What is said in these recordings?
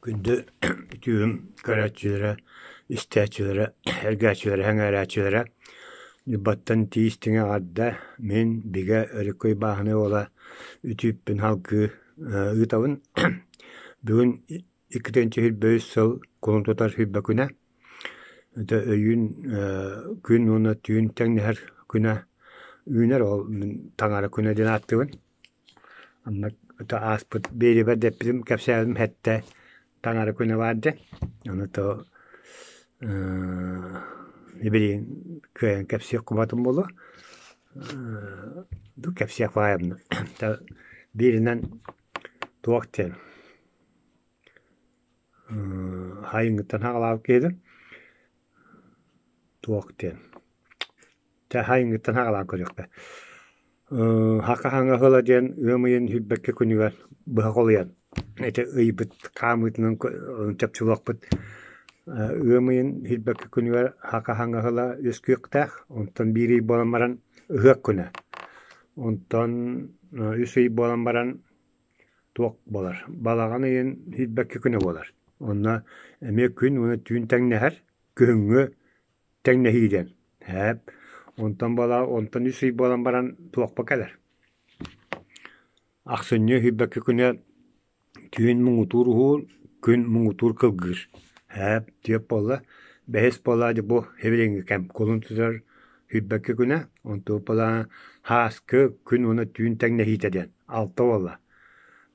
Күндү үтүөм көрөөччүлэрэ, истээччилэрэ, эргээччилэрэ, сэҥээрээччилэрэ Ньурбаттан тиис тиҥэ эҕэрдэ! Мин Бигэ Өрүкүй бааһынай уола үтүүппүн салгыы ыытабын. Бүгүн 2023 сыл кулун тутар сүүрбэ күнэ. Ити өйүүн күн уонна түүн тэҥнэһэр күнэ үүнэр, ол мин таҥара күнэ диэн ааттыыбын. Онно ааспыт биэриибэр да эппитим, кэпсээбитим сэттэ таҥара күнэ баар диэн. Ону то билигин кыайан кэпсиэх кубатым буолуо. Кэпсиэх баҕайым. Бииринэн туох диэн Хайыҥҥыттан саҕалаабыт киһитим туох диэн Чэ, хайыҥҥыттан саҕалаан көрүөххэ. Саха хаҥа ыла диэн ыам ыйын сүүрбэккэ күнүгэр быһа холуйан ити ыйбыт хаамыытынан чопчулуохпут. Ыам ыйын сүүрбэккэ күнүгэр саха хаҥа ыла үөскүөхтээх, онтон биир ый буолан баран ыһыах күнэ. Онтон үс ый буолан баран туох буолар, балаҕан ыйын сүүрбэккэ күнэ буолар. Онно эмиэ күн уонна түүн тэҥнэһэр, күһүҥҥү тэҥнэһии диэн. Ээп, онтон буола онтон үс ый буолан баран туохпа кэлэр. Ахсынньы сүүрбэккэ күнэ түүн муҥутуур уһуур, күн муҥутуур кылгыыр. Ээп, түөрт буолла. Бэһис буолла дьэ бу сибилиҥҥи кэм кулун тутар сүүрбэккэ күнэ, онтон буолла һааскы күн уонна түүн тэҥнэһиитэ диэн алта буолла.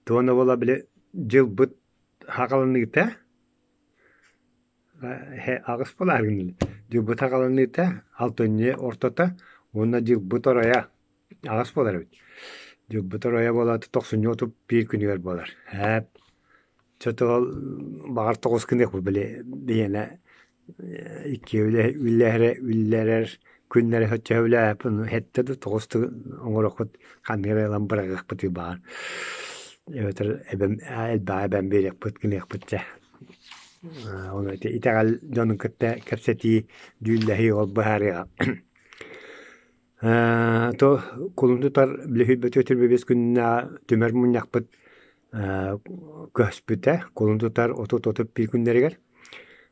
Туона буола били дьылбыт саҕаланыыта аҕыс буолаар гыннылар. Дьылбыт саҕаланыыта алтынньы ортото уонна дьылбыт оройо аҕыс буолар эбит. Дьылбыт оройо буолаат тохсунньу 31 күнүгэр буолар. Ээп чэ ол баҕар тоҕус гыныахпыт били биһиэнэ икки үллэрэр күннэри соччо сөбүлээбэппин сэттэ да тоҕус да оҥоруохпут ханнык эрэ ылан быраҕыахпытый баҕар эбэтэр эбэм элбэҕи эбэн биэриэхпит гыныахпыт чэ Ону ити итэҕэл дьонун кытта кэпсэтии, дьүүллэһии ол быһаарыаҕа. То кулун тутар билиһийбэт өтөрбүбүс күннээҕи түмэр мунньахпыт көспүтэ кулун тутар 30-31 күннэригэр.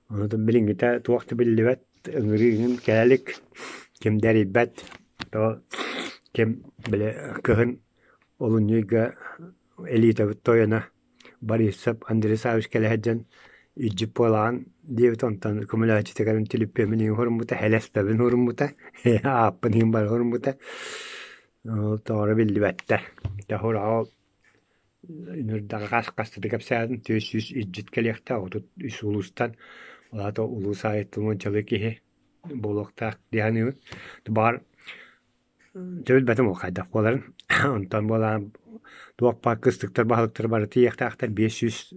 Онон билиҥҥитэ туох да биллибэт, ыҥырыы кэлэ илик, ким да эрийбэт, то ким били кыһын олунньу ыйга элитабыт тойоно Борисов Андрей Саввич кэлэ сылдьан илдьит буолаҕын диэбит, онтон көмөлөһөөччүтэ кэлэн түлүппүөммүн иһин хоруммута, элэспэбин хоруммута, ааппын иһин бары хоруммута, тоҕо биллибэттэр. Ол үнүрдэҕи хас да кэпсээтим, 400 илдьит кэлиэхтээх, 33 улуустан, ол аата улуус аайыттан уончалыы киһи буолуохтаах дии саныыбын. Баҕар Дьэ билбэтим ол хайдах буоларын. Онтон буолаан туох баар кыстыктар баһылыктар бары тиийиэхтээхтэр 500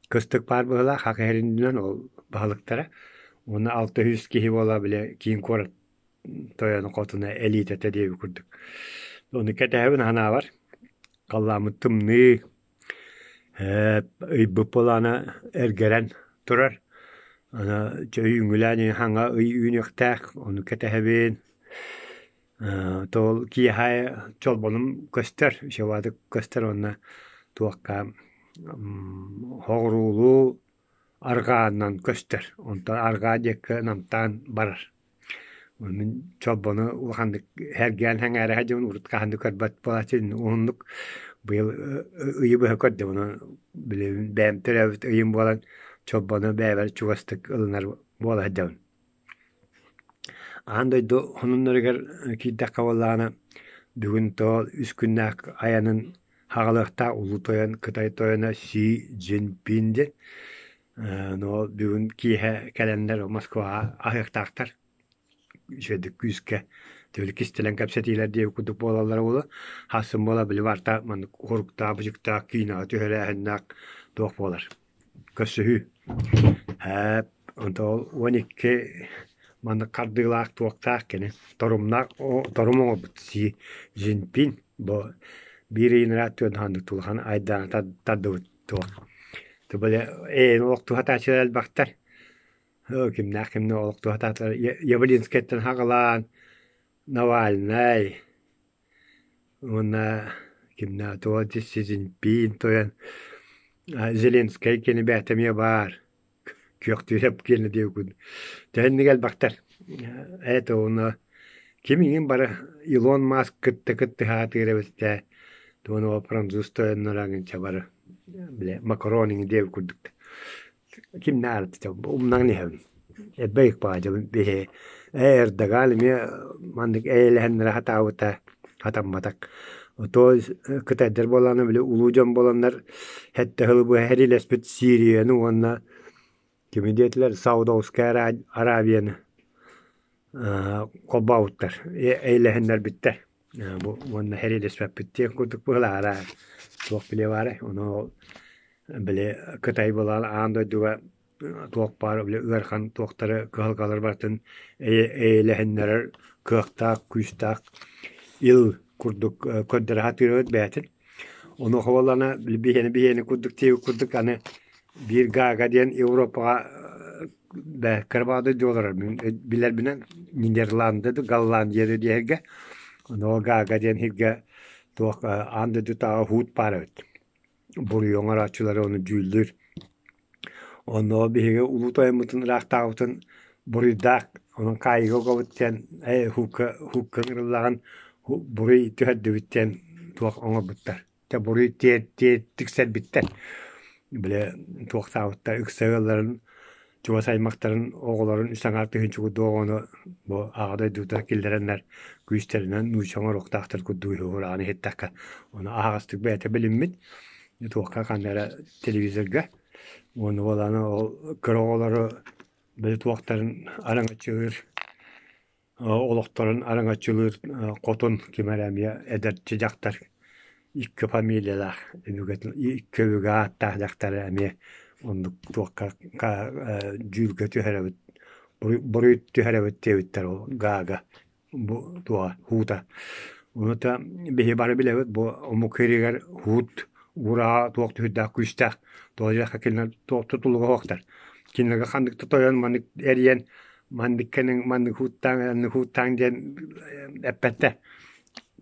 кыстык баар быһыылаах хах иһэринэн ол баһылыктара. Уонна 600 киһи буола били киин куорат тойоно хотуна элитэтэ диэбит курдук. Ону кэтэһэбин санаабар халлааммыт тымныы, ыйбыт буолаана эргэрэн турар. Аны чэ үүҥҥүлээн хаҥа ый үүнүөхтээх, ону кэтэһэбин. Тоол киэһэ чолбонум көстөр, үчүгэйдик көстөр уонна туохха хоҕуруулуу арҕаанан көстөр. Онтон арҕаа диэки намтаан барар. Мин чолбону улаханнык сэргээн сэҥээрэ сылдьабын, урут хаһан да көрбөт буолааччы уһуннук быйыл ыйы быһа көрдүм, онон билигин бэйэм төрөөбүт ыйым буолан чолбону бэйэбэр чугастык ылынар буола сылдьабын. Аан дойду сонуннарыгар киирдэххэ буоллаҕына, бүгүн тоҕо үс күннээх айанын хаҕалыахтаах улуу тойон Кытай тойоно Си Цзиньпин диэн Но бүгүн киэһэ кэлэннэр Москваҕа аһыахтаахтар. Үчүгэйдик күүскэ түөлү кистэлэҥ кэпсэтиилэр диэбит курдук буолаллара буолуо. Хассын буола били барыта маннык хоруктаах, быдьыктаах киинэҕэ түһэрээһиннээх туох буолар. Көрсүһүү. Ээп, онто ол 12 маннык хардыылаах туохтаах кини торумнаах торум оҥорбут Си Цзиньпин бу биир ыйын ыраат түөн ханнык улахан айдааны тардыбыт туох Били эйэни олохтуһатааччылар элбэхтэр. Кимнээх кимнээх олохтуһатаатылар Явлинскайтан саҕалаан Навальнай уонна кимнээх туох Си Цзиньпин тойон. Зеленскэй кини бэйэтэ эмиэ баар күөхтүүрэп киэнэ диэбиккин Тэһинник элбэхтэр. Это уонна ким иҥин бары Илон Маск кытта кыттыһаатыыр эбит ээ. Туону француз тойонноро эҥинчэ бары бile Макрон иҥин диэбит курдук. Ким наарыт умнаҥ иһэбин. Элбэх баадьабын биһи ээ Эрдоган эмиэ маннык эйэлэһэннэрэ сатаабыта хатамматах. То кытайдар буоллаҕына били улуу дьон буоланнар сэттэ сылы быһа сэриилэспит Сирияны уонна кими диэтилэр Саудовскай Аравияны холбообуттар, эйэлэһиннэрбиттэр. Бу уонна сэриилэспэппит диэн курдук быһылаара туох билиэ баарай. Ону били Кытай буолан аан дойдуга туох баар били ыарахан туохтары кыһалҕалары барытын эйэлэһиннэрэр кыахтаах, күүстээх ил курдук көрдөрө сатыырбыт бэйэтин. Онуоха буоллаҕына били биһиэнэ биһиэнэ курдук диэбит курдук аны биир Гаага диэн Европаҕа кыра дойду олорор билэрбинэн Нидерланды Голландия диэһэргэ ону Гаага диэн сиргэ туох аан дойдутааҕы хуут баар эбит буруйу оҥорооччулары ону дьүүллүүр. Онно биһиги улуу тойоммутун ыраахтаабытын буруйдаах, онон хаайыыга угабыт диэн ээ хуукка хуукка ыҥырыллаҕын буруй түһэрдибит диэн туох оҥорбуттар. Дьэ буруй тиксэрбиттэр. Били туохтаабыттар ыкса ыалларын чугас аймахтарын оҕолорун үс аҥаар тыһыынча курдук оҕону бу аҕа дойдута киллэрэннэр күүстэринэн нуучча оҥоруохтаахтар курдук уһураан иһиттэххэ ону аһаҕастык бэйэтэ билиммит туохха ханна эрэ телевизорга уонна буолааны ол кыра оҕолору били туохтарын араҥаччылыыр олохторун араҥаччылыыр хотун ким эрэ эмиэ эдэрчи дьахтар икки фамилиялаах өбүгэтин икки өбүгэ ааттаах дьахтары эмиэ оннук туохха дьүүлгэ түһэрэбит буруй түһэрэбит диэбиттэр ол Гаага бу туоҕа һуута. Онута биһи бары билэбит бу омук сиригэр һуут ураа туох түһүрдээх күүстээх тоҕо диэххэ кинилэр туох тутулуга суохтар. Кинилэргэ ханнык да тойон маннык эрийэн маннык кэлиҥ маннык һууттааҥ аннык һууттааҥ диэн эппэттэр.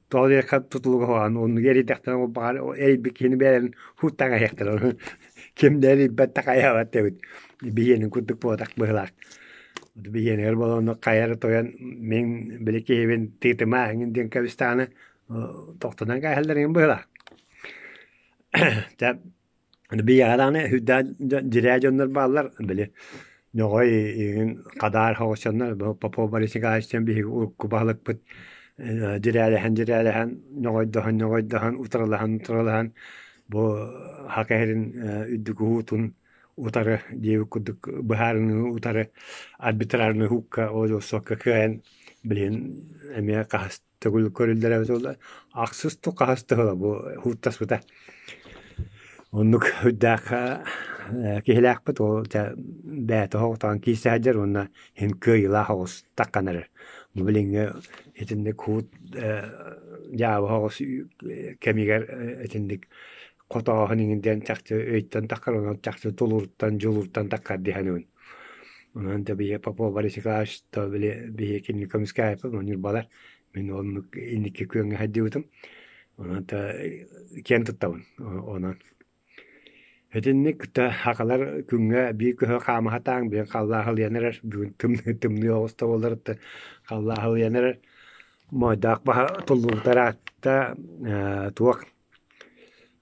Тоҕо диэххэ тутулуга суох оннук эрийдэхтэринэ ол баҕар эрийбит киһини бэйэлэрин һууттаан эһиэхтэрэ ким да эрийбэт да хайаабат эбит. Биһиэнин курдук буолбатах быһыылаах. Биһиэнигэр буолан хайа эрэ тойон мин били киһибин тыытыма эҥин диэн кэбистэҕинэ тохтонон кээһэллэр эҥин быһыылаах. Дьэ биһиэхэ даҕаны сүрдээх дьирээ дьоннор бааллар били ньоҕой игин хадаар соҕус дьоннор Попов Борис Николаевич диэн биһиги урукку баһылыкпыт дьирээлэһэн-дьирээлэһэн ньоҕойдоһон-ньоҕойдоһон утарылаһан-утарылаһан бу Саха сирин үрдүк уһуутун утары диэбит курдук быһаарыныы утары арбитражнай уһукка суокка кыайан билигин эмиэ хаһыс төгүл көрүллэр эбит буолла ахсыс ту хаһыс тыһыла бу уһуктаспыта оннук үрдээх киһилээхпит ол дьэ бэйэтэ оһоҕутаҕын киирсэ сылдьар уонна иһин кыайыылаах оҕус таххан эрэр бу билиҥҥи итинник уһут дьаабы оҕус кэмигэр итинник хотооһун иҥин диэн чахчы өйтөн таххар онон чахчы тулууруттан дьулууруттан таххар дии саныыбын онон да биһиги Попов Борис Николаевич то били биһиги кинини көмүскээбиппит ньурбалар мин оннук инники күөҥҥэ сылдьыбытым онон да киэн туттабын онон итинник да сахалар күҥҥэ биир көһө хаама сатааҥ билигин халлаан халыйан эрэр бүгүн тымныы тымныы оҕус да буоллар халлаан халыйан эрэр моойдоох баһа туллубута ыраатта туох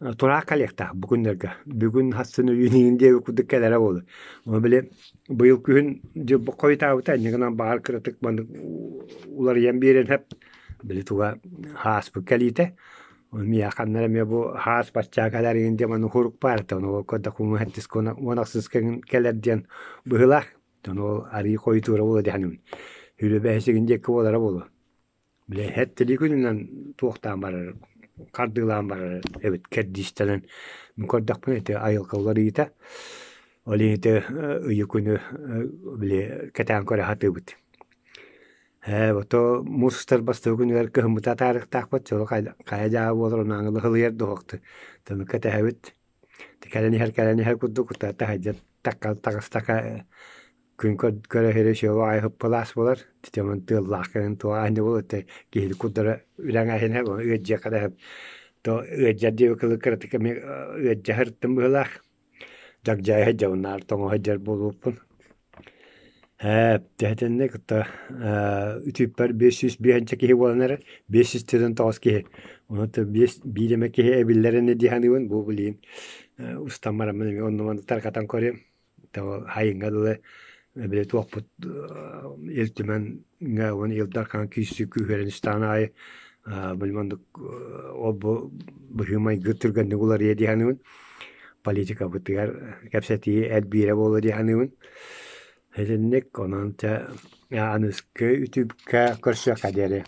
Тураах кэлиэхтээх бу күннэргэ. Бүгүн хассын өйүүн иһин диэбит курдук кэлэрэ буолуо. Ону били быйыл күһүн дьылбыт хойутаабыта инньэ гынан баҕар кыратык маннык уларыйан биэрэн сөп. Били туга ааспыт кэлиитэ. Ону миэхэ ханна эрэ эмиэ бу хаас баччаа кэлэр иһин диэн маннык сурук баар этэ. Ону көрдөхпүнэ уон ахсыска кэлэр диэн быһыылаах. Ону ол арыый хойутуура буолуо дии саныыбын. Сүүрбэ бэһис диэки буолара буолуо. Били сэттэлии күнүнэн туохтаан барар, хардыылаан барар эбит кэрдиистэнэн. Мин көрдөхпүнэ ити айылҕа уларыйыыта, ол иһин ити ыйы күнү били кэтээн көрө сатыыбыт. Ээ ото муус устар бастакы күнүгэр кыһыммыты атаарыахтаахпыт, дьолу хайа дьааба буолар онно ыһылыйар дуоһукту. Тымы кэтэһэбит. Кэлэн иһэр кэлэн иһэр курдук таһырдьа таҕыстаха күн көрө үчүгэй аҕай ыппылаас буолар титэмэн тыаллаах кэлэн туох аанньа буолар этэ киһи курдара үлэҥ аһына ыалдьыахха да сөп то ыалдьар диэбит кылы кыратык эмиэ ыалдьа сырыттым быһыылаах. дьагдьайа сылдьабын, наар тоҥо сылдьар буолуохпун. Ээ, итиннэ кытта үтүппэр 505 киһи буолан эрэр, 549 киһи. Онон биир эмэ киһи эбиллэр ини дии саныыбын, бу билигин устан бараммын эмиэ онно-манна тарҕатан көрүөм. Хайыҥҥа дылы били туохпут Ил Түмэҥҥэ уонна Ил Дархан күүсү күүһүрэн истэҕин аайы били маннык ол-бу быһыы-майгы түргэнник уларыйа дии саныыбын. Политикабытыгар кэпсэтии элбиирэ буолуо дии саныыбын. Итинник онон чэ аныгыскы үтүккэ көрсүөххэ диэри.